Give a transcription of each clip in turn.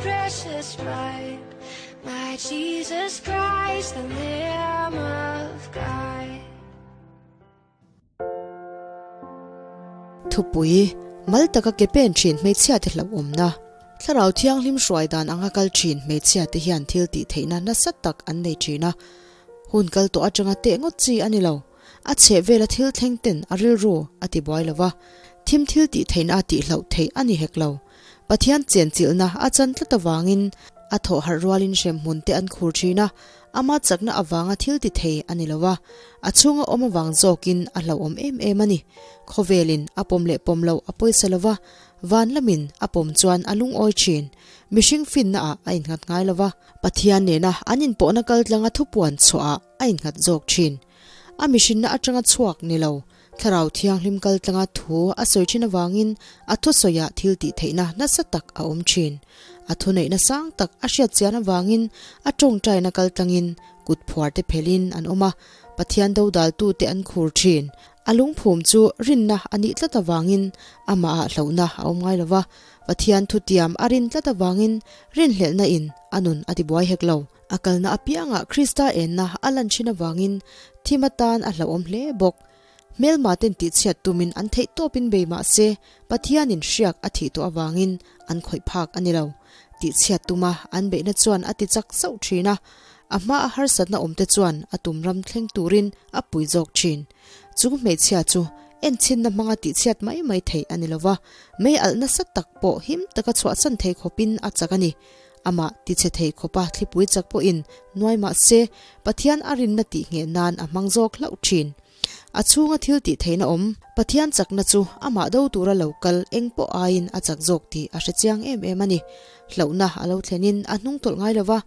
precious blood, my Jesus Christ, the Lamb of God. Thupui, Mal taka ke pen thin hmeichhiate hlauhawmna, Thlarau Thianghlim hruai dan anga kal thin hmeichhiate hian thil tih theihna nasa tak an nei thin a, hun kal tawh atanga teh ngawt chi a ni lo. A chheh vela thil thleng ten a rilru a ti buai lo va, thim thil tih theihna a tih hlauh theih a ni hek lo. Pathian chenchilhna a chan tlat avangin a thawh harh rualin hremhmun te an khur thin a, ama chakna avanga thil ti thei a ni lo va, a chhunga awm avang zawkin a hlauhawm em em a ni. Khawvelin a pawm leh pawm loh a pawisa lo va, van lamin a pawm chuan a lungawi thin. Mihring finna ah a innghat ngai lo va, Pathian nena an inpawhna kaltlanga thupuan chhuahah a innghat zawk thin. A mihrinna atanga chhuak ni lo, Thlarau Thianghlim kaltlanga thu a sawi thin avangin a thusawiah thil tih theihna nasa tak a awm thin. A thuneihna sang tak a hriat chian avangin a tawngtaina kaltlangin kut phuar te phelhin an awm a, Pathian dodaltute an khur thin. A lungphum chu rinna a nih tlat avangin amahah hlauhna a awm ngai lo va, Pathian thutiam a rin tlat avangin rinhlelhna in a nun a tibuai hek lo. A kalna apiangah Krista enna a lan thin avangin thim atan a hlauhawm hle bawk. Hmelma ten tihchhiat tumin an theih tawpin bei mah se Pathianin hriak a thih tawh avangin an khawih phak a ni lo. Tihchhiat tuma an beihna chuan a ti chak sauh thin a, a hma a harsatna awmte chuan a tum ram thleng turin a pui zawk thin. Chu hmeichhia chu enchhinna hmanga tihchhiat mai mai theih a ni lo va, mei alh nasa tak pawh him taka chhuahsan thei khawpin a chak a ni. Amah tichhe thei khawpa thlipui chak pawhin nuai mah se, Pathian a rinna tih ngheh nan a hmang zawk hlauh thin. A chhunga thil tih theihna awm, Pathian chakna chu amah do tura lo kal eng pawh aiin a chak zawk tih a hre chiang em em a ni. Hlauhna a lo thlenin a hnung tawlh ngai lo va,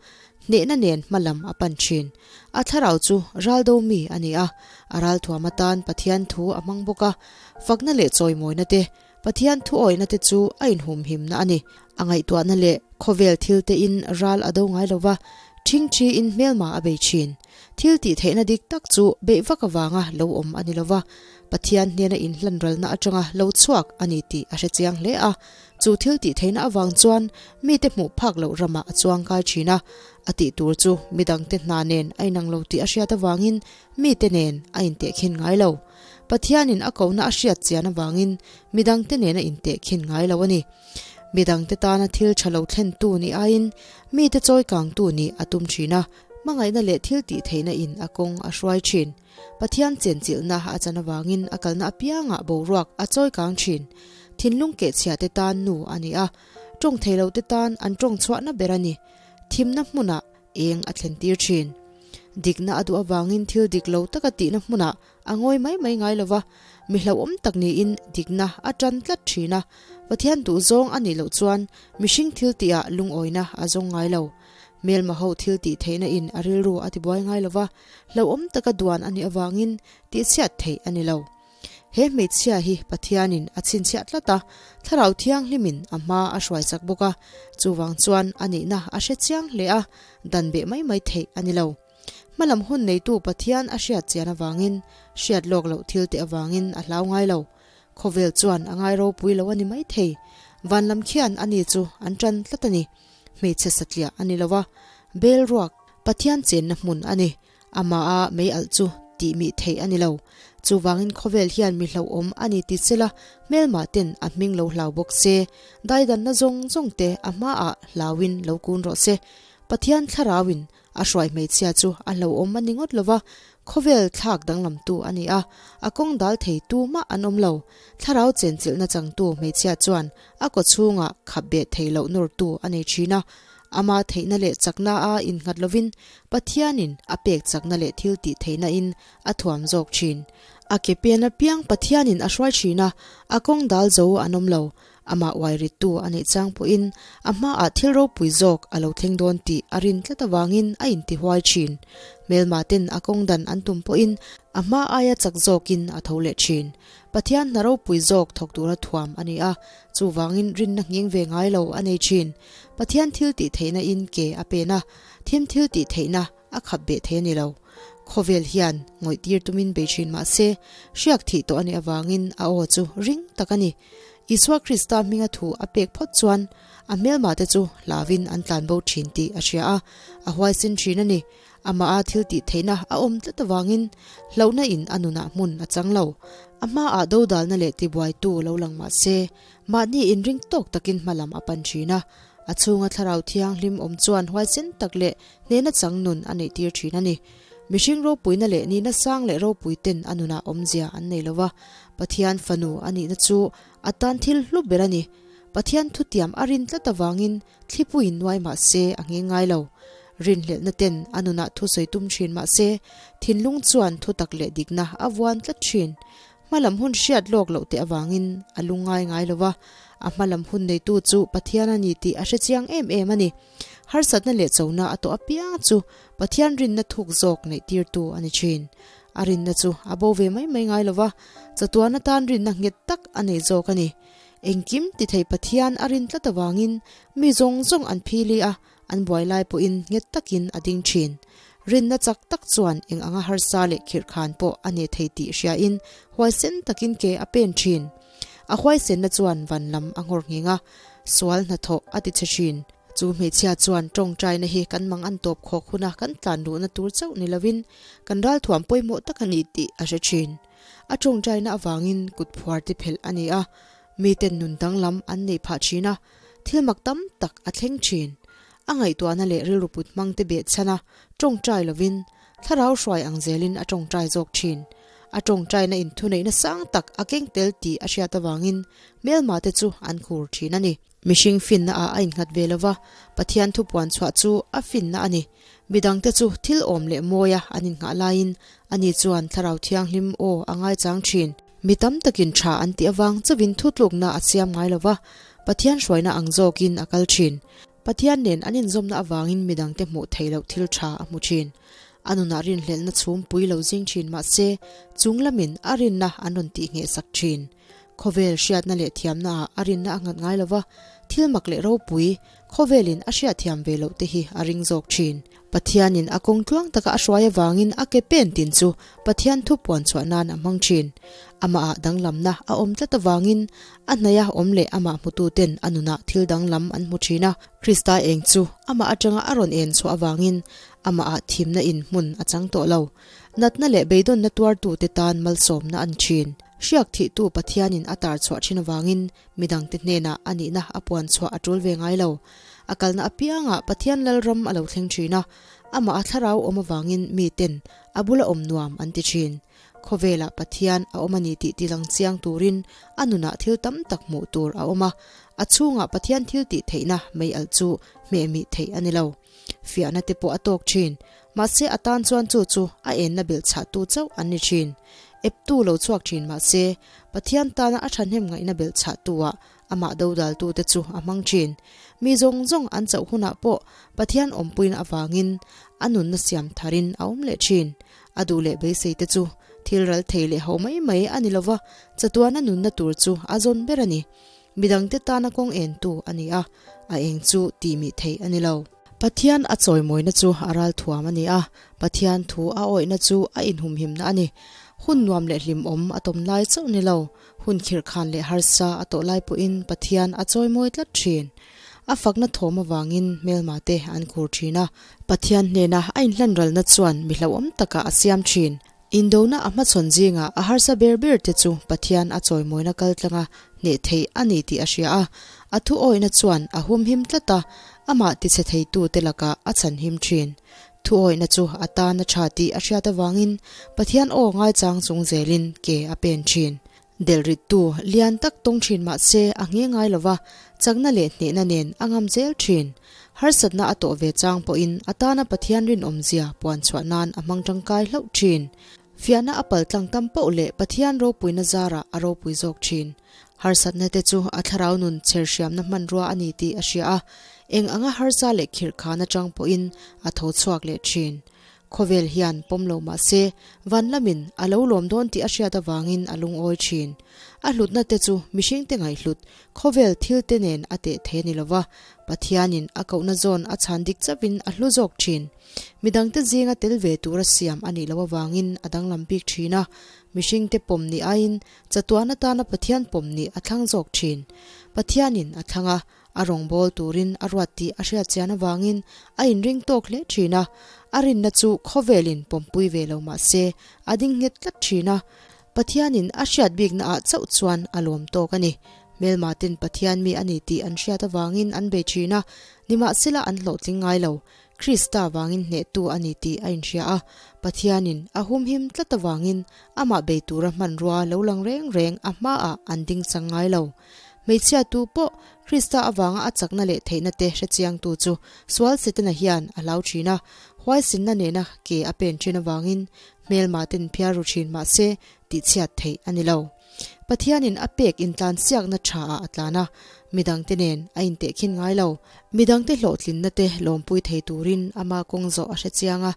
hnehna nen hma lam a pan thin. A thlarau chu ral do mi a ni a, a ralthuam atan Pathian thu a hmang bawk a, fakna leh chawimawina te, Pathian thuawihna te chu a inhumhimna a ni. A ngaihtuahna leh khawvel thil te in ral a do ngai lo va, ṭhingṭhi in hmelma a bei ṭhin. Thil tih theihna dik tak chu beih vak avanga lo awm a ni lo va, Pathian hnena inhlanralna aṭanga lo chhuak a ni tih a hre chiang hle a. Chu thil tih theihna avang chuan mite hmuh phak loh ramah a chuangkai ṭhin a, a tih tur chu midangte hna nen a inang lo tih a hriat avangin mite nen a intehkhin ngai lo. Pathianin a kohna a hriat chian avangin midangte nen a intehkhin ngai lo a ni. Midangte tana thil tha lo thlentu nih aiin mite chawikangtu nih a tum thin a, hmangaihna leh thil tih theihna in a kawng a hruai thin. Pathian chenchilhna a chan avangin a kalna apiangah boruak a chawikang thin. Thinlung kehchhiate tan nu a ni a, tawng thei lote tan an tawng chhuahna ber a ni. Thimna hmunah eng a thlentir thin. Dikna a duh avangin thil dik lo taka tihna hmunah a ngawi mai mai ngai lo va, mi hlauhawm tak niin dikna a tan tlat thin a. Pathian duhzawng a nih loh chuan mihring thil tihah lungawina a zawng ngai lo. Hmelma ho thil tih theihna in a rilru a tibuai ngai lo va, hlauhawm taka duan a nih avangin tihchhiat theih a ni lo. He hmeichhia hi Pathianin a chhinchhiah tlat a, Thlarau Thianghlimin a hma a hruai chak bawk a, chuvang chuan a nihna a hre chiang hle a, dan beh mai mai theih a ni lo. Hmalam hun neitu Pathian a hriat chian avangin, hriat lawk loh thil te avangin a hlau ngai lo. Khawvel chuan a ngai ropui lo a ni mai thei. Van lam khian ani chu an tan tlat a ni. Hmeichhe satliah a ni lo a, bel ruak Pathian chenna hmun a ni. Amaha mei alh chu tih mih theih a ni lo. Chuvangin khawvel hian mi hlauhawm a ni ti sela, hmelmah ten a hming lo hlau bawk se, daidanna zawng zawng te a hmaah hlauin lo kun rawh se. Pathian thlarauin a hruai hmeichhia chu a hlauhawm a ni ngawt lova, khawvel thlak danglamtu a ni a, a kawng dal thei tu mah an awm lo. Thlarau chenchilhna changtu hmeichhia chuan a kawchhungah khap beh thei loh nawrtu a nei thin a, Ama theihna leh chakna a innghat lovin Pathianin a pek chakna leh thil tih theihna in a thuam zawk thin. A ke pen apiang Pathianin a hruai thin a, a kawng dal zo an awm lo. Amah uai rittu a neih chang pawhin a hmaah thil ropui zawk a lo thleng dawn tih a rin tlat avangin a intihuai thin. Hmelma ten a kawng dan an tum pawhin a hma aia chak zawkin a tho leh thin. Pathian hna ropui zawk thawk tura thuam a ni a, chuvangin rinna nghing ve ngai lo a nei thin. Pathian thil tih theihna in ke a pen a, thim thil tih theihna a khap beh thei a ni lo. Khawvel hian ngawih tir tumin bei thin mah se, hriak thih tawh a nih avangin a aw chu ring tak a ni. Isua Krista hminga thu a pek phawt chuan a hmelma te chu hlauin an tlanbo thin tih a hria a, a huaisen thin a ni. Amah a thil tih theihna a awm tlat avangin hlauhna in a nunah hmun a chang lo. A hmaah dodalna leh tibuaitu lo lang mah se, mahni inring tawk takin hmalam a pan thin a. A chhunga thlarau thianghlim awm chuan huaisen tak leh hnehna chang nun a neih tir thin a ni. Mihring ropuina leh nihna sang leh ropui ten a nunah awmzia an nei lo va, Pathian fanu a nihna chu a tan thil hlu ber a ni. Pathian thutiam a rin tlat avangin Thlipuiin nuai mah se a ngheng ngai lo. Rinhlelhna ten a nunah thusawi tum thin mah se, thinlung chuan thutak leh dikna a vuan tlat thin. Hmalam hun hriat lawk loh te avangin a lungngai ngai lo va, a hmalam hun neitu chu Pathian a ni tih a hre chiang em em a ni. Harsatna leh chona a tawh apiang chu Pathian rinna thuk zawk neih tirtu a ni thin. A rinna chu a bo ve mai mai ngai lo va, chatuan atan rinna nghet tak a nei zawk a ni. Engkim ti thei Pathian a rin tlat avangin mi zawng zawng an phili a, an buai lai pawhin nghet takin a ding thin. Rinna chak tak chuan eng anga harsa leh khirhkhan pawh a nei thei tih hriain huaisen takin ke a pen thin. A huaisenna chuan van lam a nghawr ngheng a, sual hnathawh a ti chhe thin. Chu hmeichhia chuan tawngtaina hi kan mang an tawp khawk huna kan tlan luhna tur chauh ni lovin kan ralthuam pawimawh tak a ni tih a hre thin. A tawngtaina avangin kut phuar ti phelh a ni a, miten nun danglam an neih phah thin a, thil mak tam tak a thleng thin. A ngaihtuahna leh rilru put hmang te behchhan a tawngtai lovin thlarau hruai ang zelin a tawngtai zawk thin. A tawngtaina inthuneihna sang tak a keng tel tih a hriat avangin hmelma te chu an khur thin a ni. Mihring finna ah a innghat ve lova, Pathian thu puan chhuah chu a finna a ni. Midangte chu thil awm leh mawia an innghah laiin ani chuan Thlarau Thianghlim aw a ngaichang thin. Mi tam takin tha an tih avang chauhin thutlukna a siam ngai lova, Pathian hruaina ang zawkin a kal thin. Pathian nen an inzawmna avangin midangte hmuh theih loh thil tha a hmu thin. A nunah rinhlelhna chhum pui lo zing thin mahse, chung lamin a rinna an rawn tihngheh sak thin. Khawvel hriatna leh thiamnaah a rinna a nghat ngai lova, thil mak leh ropui, khawvelin a hriatthiam ve loh te hi a ring zawk thin. Pathianin a kawng tluang taka a hruai avangin a ke pen tin chu Pathian thu puan chhuah nan a hmang thin. Amahah danglamna a awm tlat avangin a hnaia awm leh amah hmututen a nunah thil danglam an hmu thin a. Krista eng chu amah atanga a rawn en chhuah avangin amahah thimna in hmun a chang tawh lo. Natna leh beidawnna tuartute tan malsawmna a ni thin. Hriak thihtu Pathianin a tar chhuah thin avangin midangte hnenah a nihna a puan chhuah a tul ve ngai lo. A kalna apiangah Pathian Lalram a lo thleng thin a, amah a thlarau awm avangin miten a bula awm nuam an ti thin. Khawvelah Pathian a awm a ni tih tilang chiang turin a nunah thil tam tak hmuh tur a awm a, a chhungah Pathian thil tih theihna mei alh chu hmehmih theih a ni lo. Fiahna te pawh a tawk thin. Mahse a tan chuan chu chu a enna belh chhahtu chauh an ni thin. Eptu lo chhuak thin mahse Pathian tana a thahnem ngaihna belh chhahtu ah amah dodaltu te chu a hmang thin. Mi zawng zawng an chauh hunah pawh Pathian awmpuina avangin a nunna siam tharin a awm leh thin. A duh leh beisei te chu thil ral thei leh ho mai mai a ni lova, chatuana nunna tur chu a zawn ber a ni. Midangte tana kawng entu a ni a, a eng chu tihmih theih a ni lo. Pathian a chawimawina chu a ralthuam a ni a, Pathian thu a awihna chu a inhumhimna a ni. Hun nuam leh hlimawm a tawm lai chauh ni lo, hun khirhkhan leh harsa a tawh lai pawhin Pathian a chawimawi tlat thin. A fakna thawm avangin hmelma te an khur thin a, Pathian hnena a inhlanralna chuan mi hlauhawm takah a siam thin. Indona a hmachhawn zingah a harsa ber ber te chu Pathian a chawimawina kaltlanga hneh theih a ni tih a hria a, a thu awihna chuan a humhim tlat a, amah tichhe theitute lakah a chhanhim thin. Thu awihna chu a tan a tha tih a hriat avangin Pathian aw ngaichang chung zelin ke a pen thin. Delhrittu lian tak tawng thin mah se a nghe ngai lo va, chakna leh hnehna nen a ngam zel thin. Harsatna a tawh ve chang pawhin a tana Pathian rinawmzia puan chhuah nan a hmang tangkai hlauh thin. Fiahna a pal tlang tam poh leh Pathian ropuina zarah a ropui zawk thin. Harsatna te chu a thlarau nun chher hriamna hmanrua a ni tih a hria a, eng anga harsa leh khirhkhan atang pawhin a tho chhuak leh thin. Khawvel hian pawm lo mah se, van lamin a lo lawm dawn tih a hriat avangin a lungawi thin. A hlutna te chu mihringte ngaihhlut, khawvel thil te nen a teh thei a ni lova, Pathianin a kohna zawn a chhan dik chauhin a hlu zawk thin. Midangte zinga tel ve tura siam a nih loh avangin a danglam bik thin a, mihringte pawm nih aiin chatuan atana Pathian pawm nih a thlang zawk thin. Pathianin a thlang a, a rawngbâwl turin a ruat tih a hriat chian avangin a inring tawk hle thin a, a rinna chu khawvelin pawmpui ve lo mah se a ding nghet tlat thin a, Pathianin a hriat bikna ah chauh chuan a lawm tawk a ni. Hmelma ten Pathian mi a ni tih an hriat avangin an bei thin a, nimahsela an hlawhtling ngai lo. Krista vangin hnehtu a ni tih a inhria a, Pathianin a humhim tlat avangin amah bei tura hmanrua lo lang reng reng a hmaah an ding chang ngai lo. Hmeichhia tu pawh Krista avanga a chakna leh theihna te hrechiangtu chu sual Setana hian a hlau thin a, huaisinna nena ke a pen thin avangin Hmelma ten phiar ru thin mah se tihchhiat theih a ni lo. Pathianin a pek intlansiakna tha ah a tlan a, midangte nen a intehkhin ngai lo. Midangte hlawhtlinna te lawmpui thei turin ama kawng zawh a hre chiang a,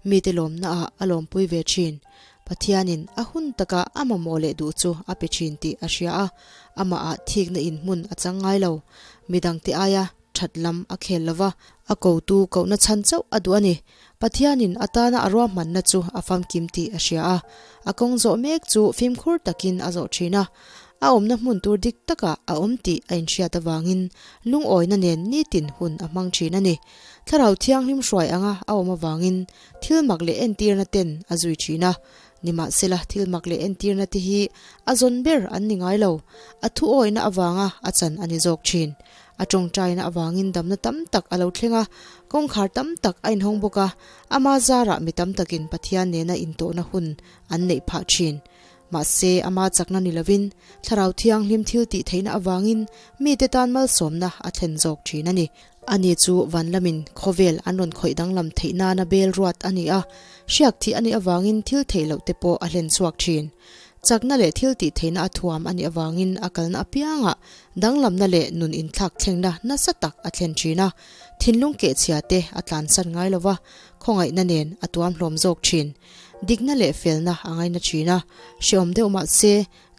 mite lawmna ah a lawmpui ve thin. Pathianin a hun taka a mamawh leh duh chu a pe thin tih a hria a, amah ah thikna inhmun a chang ngai lo. Midangte aia that lam a khel lo va, a kotu kohna chhan chauh a duh a ni. Pathianin a tana a ruahmanna chu a famkim tih a hria a, a kawng zawh mek chu fimkhur takin a zawh thin a. A awmna hmun tur dik takah a awm tih a inhriat avangin lungawina nen nitin hun a hmang thin a ni. Thlarau Thianghlim hruai anga a awm avangin thil mak leh entirna ten a zui thin a. Nimahsela thil mak leh entirna te hi a zawn ber an ni ngai lo, a thuawina avanga a chan a ni zawk thin. A tawngtaina avangin damna tam tak a lo thleng a, kawngkhar tam tak a inhawng bawk a, ama zarah mi tam takin Pathian nena intawhna hun an neih phah thin. Mahse, ama chakna ni lovin, Thlarau Thianghlim thil tih theihna avangin mite tan malsawmna a thlen zawk thin a ni. Ani chu van lamin khawvel an rawn khawih danglam theih nana bel ruat a ni a, hriak thih a nih avangin thil theih loh te pawh a hlen chhuak thin. Chakna leh thil tih theihna a thuam a nih avangin a kalna apiangah danglamna leh nun inthlak thlengna nasa tak a thlen thin a, thinlung kehchhia te a tlansan ngai lo va, khawngaihna nen a tuam hlawm zawk thin. Dikna leh felna a ngaina thin a, hrehawm deuh mah se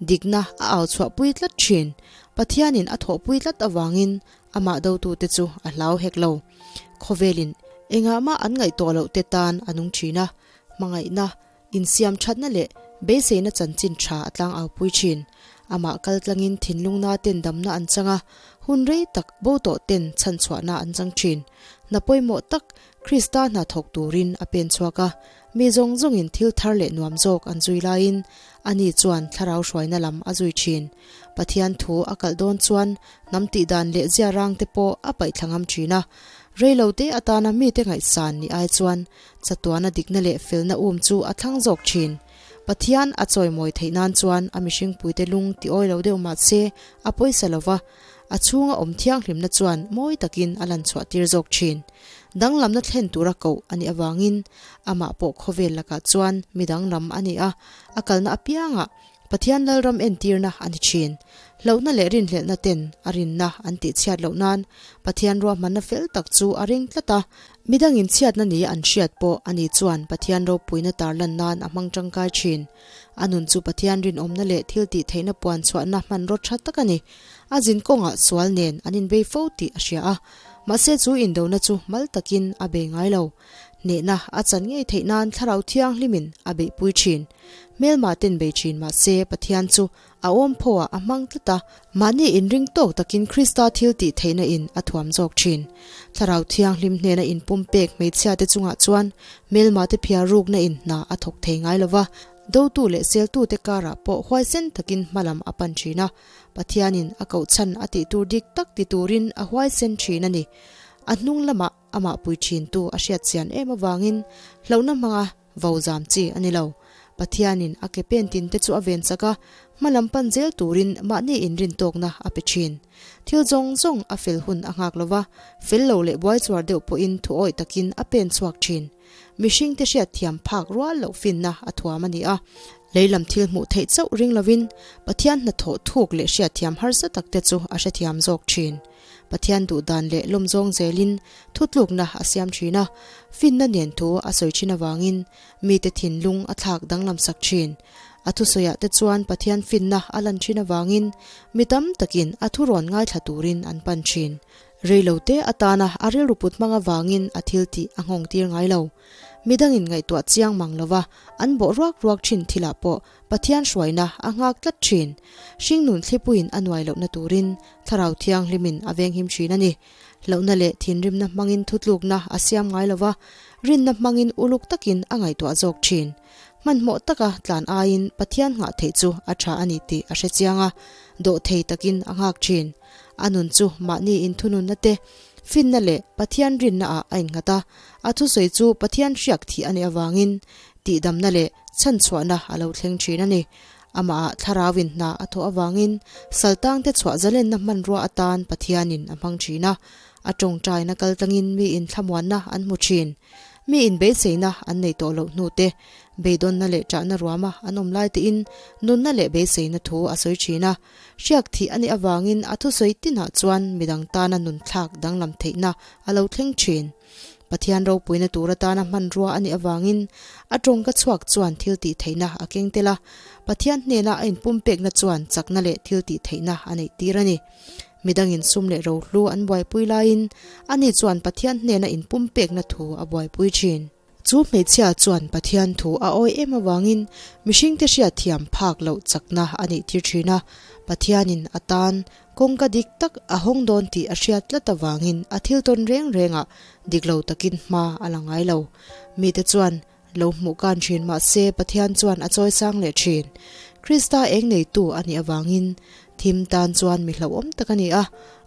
dikna a au chhuahpui tlat thin. Pathianin a thawhpui tlat avangin amah dotute chu a hlau hek lo. Khawvelin engah mah an ngaihtuah loh te tan a nung thin a, hmangaihna, Insiam thatna leh beiseina chanchin tha a tlangaupui thin. Amah kal tlangin thinlungna ten damna an chang a, hun rei tak bo tawh ten chhanchhuahna an chang thin. Hna pawimawh tak Krista hna thawk turin a pen chhuak a, mi zawng zawngin thil thar leh nuam zawk an zui laiin ani chuan thlarau hruaina lam a zui thin. Pathian thu a kalh dawn chuan hnam tihdan leh ziarang te pawh a paihthla ngam thin a, reilote atana mite ngaihsan ni ai chuan Chatuana dikna leh felna um chu a thlang zawk thin. Pathian a chawimawi theih nan chuan a mihringpuite lung ti awi lo deuh mah se a pawisa lo va, a chhunga awm thianghlimna chuan mawi takin a lan chhuah tir zawk thin. Danglamna thlen tura koh a nih avangin amah pawh khawvel lakah chuan mi danglam a ni a, a kalna apiangah Pathian Lalram entirna a ni thin. Hlauhna leh rinhlelhna ten a rinna an tihchhiat loh nan Pathian ruahmanna fel tak chu a ring tlat a. Midangin chhiatna ni an hriat pawh a ni chuan Pathian ropuina tarlan nan a hmang tangkai thin. A nun chu Pathian rinawmna leh thil tihtheihna puan chhuahna hmanraw tha tak a ni. A zin kawngah sual nen an inbei fo tih a hria a. Mahse chu indona chu mal takin a bei ngai lo. Hnehna a chan ngei theih nan Thlarau Thianghlimin a beihpui thin. Hmelma ten bei thin mah se Pathian chu a awm phoah a hmang tlat a, mahni inring tawk takin Krista thil tih theihna in a thuam zawk thin. Thlarau Thianghlim hnena inpumpek hmeichhia te chungah chuan hmelma te phiar rukna in hna a thawk thei ngai lo va, dotu leh seltu te karah pawh huaisen takin hmalam a pan thin a, Pathianin a kohchhan a tih tur dik tak ti turin a huaisen thin a ni. A hnung lamah amah pui thintu a hriat chian em avangin hlauhna hmanga vo zam chi a ni lo. Pathianin a ke pen tin te chu a ven chak a, hma lam pan zel turin mahni inrintawkna a pe thin. Thil zawng zawng a fel hun a nghak lo va, fel lo leh buai chuar deuh pawhin thu awih takin a pen chhuak thin. Mihringte hriatthiam phak rual loh finna a thuam a ni a, leilam thil hmuh theih chauh ring lovin Pathian hnathawh thuk leh hriatthiam harsa takte chu a hrethiam zawk thin. Pathian duh dan leh lawmzawng zelin thutlukna a siam thin a, finna nen thu a sawi thin avangin mite thinlung a thlak danglam sak thin. A thusawiah te chuan Pathian finna a lan thin avangin mi tam takin a thurawn ngaithla turin an pan thin. Reilote atana a rilru put hmang avangin a thil tih a nghawng tir ngai lo. Midangin ngaihtuah chiang mang lova an bawh ruak ruak thin thilah pawh Pathian hruaina a nghak tlat thin. Hringnun thlipuiin a nuai lohna turin Thlarau Thianghlimin a venghim thin a ni. Hlauhna leh thinrimna hmangin thutlukna a siam ngai lova, rinna hmangin uluk takin a ngaihtuah zawk thin. Hmanhmawh taka tlan aiin Pathian nghah theih chu a tha a ni tih a hre chiang a, dawhthei takin a nghak thin. A nun chu mahni inthununna te, finna leh Pathian rinna ah a innghat a, a thusawi chu Pathian hriak thih a nih avangin tihdamna leh chhanchhuahna a lo thleng thin a ni. Amah ah thlarauin hna a thawh avangin saltangte chhuah zalenna hmanrua atan Pathianin a hmang thin a, a tawngtaina kaltlangin mi inthlamuanna an hmu thin. Mi inbeiseina an nei tawh loh hnu te, beidawnna leh ṭahna ruama an awm lai tein nunna leh beiseina thu a sawi thin a. Hriak thih a nih avangin a thusawi tinah chuan midang tana nunthlak danglam theihna a lo thleng thin. Pathian ropuina tur atana hmanrua a nih avangin a tawngka chhuak chuan thil tih theihna a keng tel a, Pathian hnena a inpumpekna chuan chakna leh thil tih theihna a neih tir a ni. Midangin sum leh rohlu an buaipui laiin ani chuan Pathian hnena inpumpekna thu a buaipui thin. Chu hmeichhia chuan Pathian thu a awi em avangin mihringte hriatthiam phak loh chakna a neih tir thin a, Pathianin a tan kawngka dik tak a hawng dawn tih a hriat tlat avangin a thil tawn reng rengah dik lo takin hma a la ngai lo. Mite chuan lo hmuh kan thin mah se Pathian chuan a chawi sang leh thin. Krista eng neitu a nih avangin thim tan chuan mi hlauhawm tak a ni a,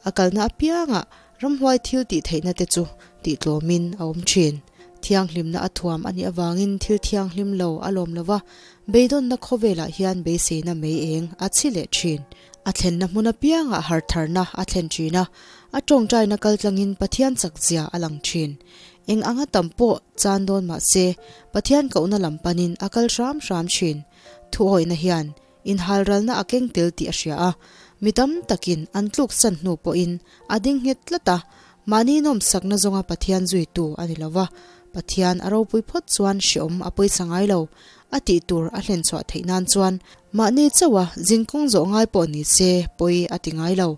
a kalna apiangah Ramhuai thil tih theihna te chu tih tlawmin a awm thin. Thianghlimna a thuam a nih avangin thil thianghlim lo a lawm lo va, beidawnna khawvelah hian beiseina mei eng a chhi leh thin. A thlenna hmun apiangah hartharna a thlen thin a, a tawngtaina kaltlangin Pathian chakzia a lang thin. Eng anga tam pawh chan dawn mah se, Pathian kohna lam panin a kal hram hram thin. Thuawihna hian Inhalralna a keng tel tih a hria a, mi tam takin an tluksan hnu pawhin a ding nghet tlat a, mahni nawmsakna zawnga Pathian zuitu a ni lo va, Pathian a ropui phawt chuan hreawm a pawisa ngai lo, a tih tur a hlenchhuah theih nan chuan mahni chauha zinkawng zawh ngai pawh ni se pawi a ti ngai lo.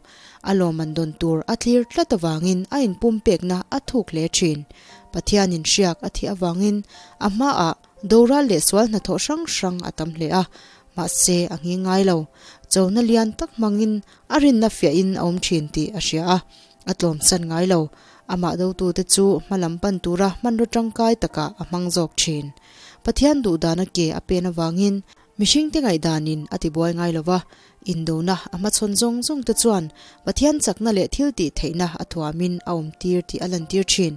A lawmman dawn tur a thlir tlat avangin a inpumpekna a thuk hle thin. Pathianin hriak a thih avangin a hmaah Doral leh sual hnathawh hrang hrang a tam hle a, mahse a nghing ngai lo. Chona lian tak hmangin a rinna fiahin a awm thin tih a hria a, a tlawmsan ngai lo. Amah dotute chu hma lam pan tura hmanraw tangkai takah a hmang zawk thin. Pathian duhdana ke a pen avangin mihringte ngaihdanin a tibuai ngai lo va, indona a hmachhawn zawng zawng te chuan Pathian chakna leh thil tih theihna a thuamin a awmtir tih a lantir thin.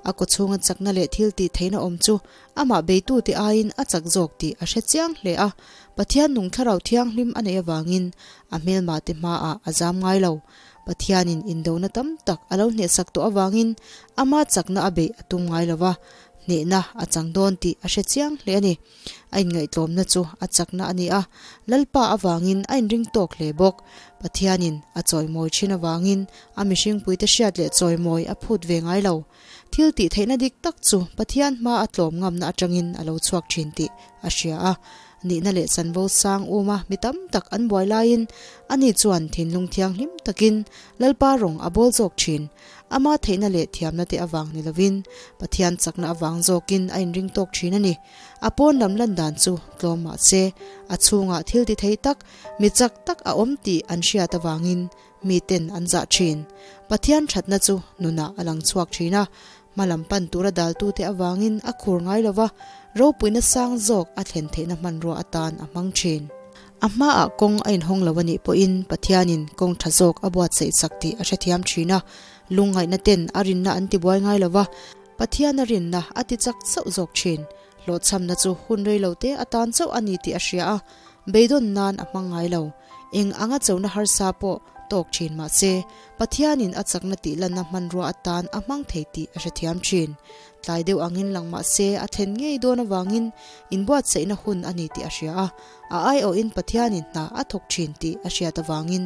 A kawchhunga chakna leh thil tih theihna awm chu Amah beitute aiin a chak zawk tih a hre chiang hle a, Pathian nung thlarau thianghlim a neih avangin a hmelmate hmaah a zam ngai lo. Pathianin indona tam tak a lo hnehsak tawh avangin ama chakna a beih a tum ngai lo va, hnehna a chang dawn tih a hre chiang hle a ni. A inngaihtlawmna chu a chakna a ni a, Lalpa avangin a inring tawk hle bawk. Pathianin a chawimawi thin avangin a mihringpuite hriat leh chawimawi a phut ve ngai lo. Thil tih theihna dik tak chu Pathian hma a tlawm ngamna atangin a lo chhuak thin tih a hria a. Nihna leh chanvo sang uma mi tam tak an buai laiin ani chuan thinlung thianghlim takin Lalpa rawng a bawl zawk thin. Ama theihna leh thiamna te avang ni lovin Pathian chakna avang zawkin a inring tawk thin a ni. A pawn lam lan dan chu tlawm mah se a chhungah thil ti thei tak, mi chak tak a awm tih an hriat avangin Miten an zah thin. Pathian thatna chu nunah a lang chhuak thin a, hma lam pan tura daltute avangin a khur ngai lo va, ropuina sang zawk a thlen theihna hmanrua atan a hmang thin. A hmaah kawng a inhawng lo a nih pawhin Pathianin kawng tha zawk a buatsaih sak tih a hrethiam thin a, lungngaihna ten a rinna an tibuai ngai lo va, Pathian a rinna a ti chak chauh zawk thin. Hlawhchhamna chu hun rei lo te atan chauh a ni tih a hria a, beidawn nan a hmang ngai lo. Eng anga chona harsa pawh tawk thin mah se, Pathianin a chakna tih lanna hmanrua atan a hmang thei tih a hrethiam thin. Tlai deuh angin lang mah se a thlen ngei dawn avangin inbuatsaihna hun a ni tih a hria a, a aiawhin Pathianin hna a thawk thin tih a hriat avangin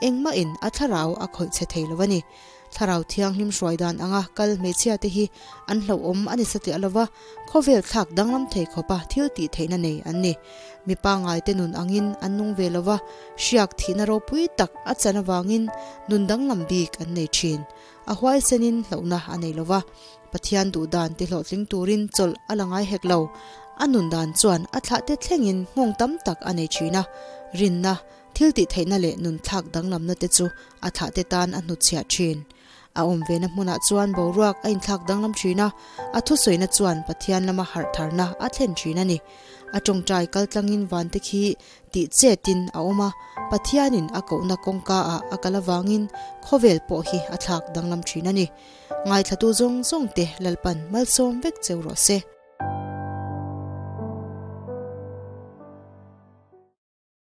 engmahin a thlarau a khawih chhe thei lo a ni. Thlarau Thianghlim hruai dan anga kal hmeichhiate hi an hlauhawm a ni satliah lova, khawvel thlak danglam thei khawpa thil tih theihna nei an ni. Mi pangngaite nun angin an nung ve lova, hriak thihna ropui tak a chan avangin nun danglam bik an nei thin. A huaisenin hlauhna a nei lova, Pathian duh dan ti hlawhtling turin chawlh a la ngai hek lo. A nun dan chuan a thlahte thlengin nghawng tam tak a nei thin a, rinna, Thil tih theihna leh nun thlak danglamna te chu a thlahte tan a hnutchhiah thin. A awm vena hmunah chuan boruak a inthlak danglam thin a, a thusawina chuan Pathian lama harh tharna a thlen thin a ni. A tawngtai kaltlangin vante khi tih chetin a awm a, Pathianin a kohna kawngka ah a kal avangin khawvel pawh hi a thlak danglam thin a ni. Ngaithlatu zawng zawngte Lalpan malsawm vek cheu rawh se.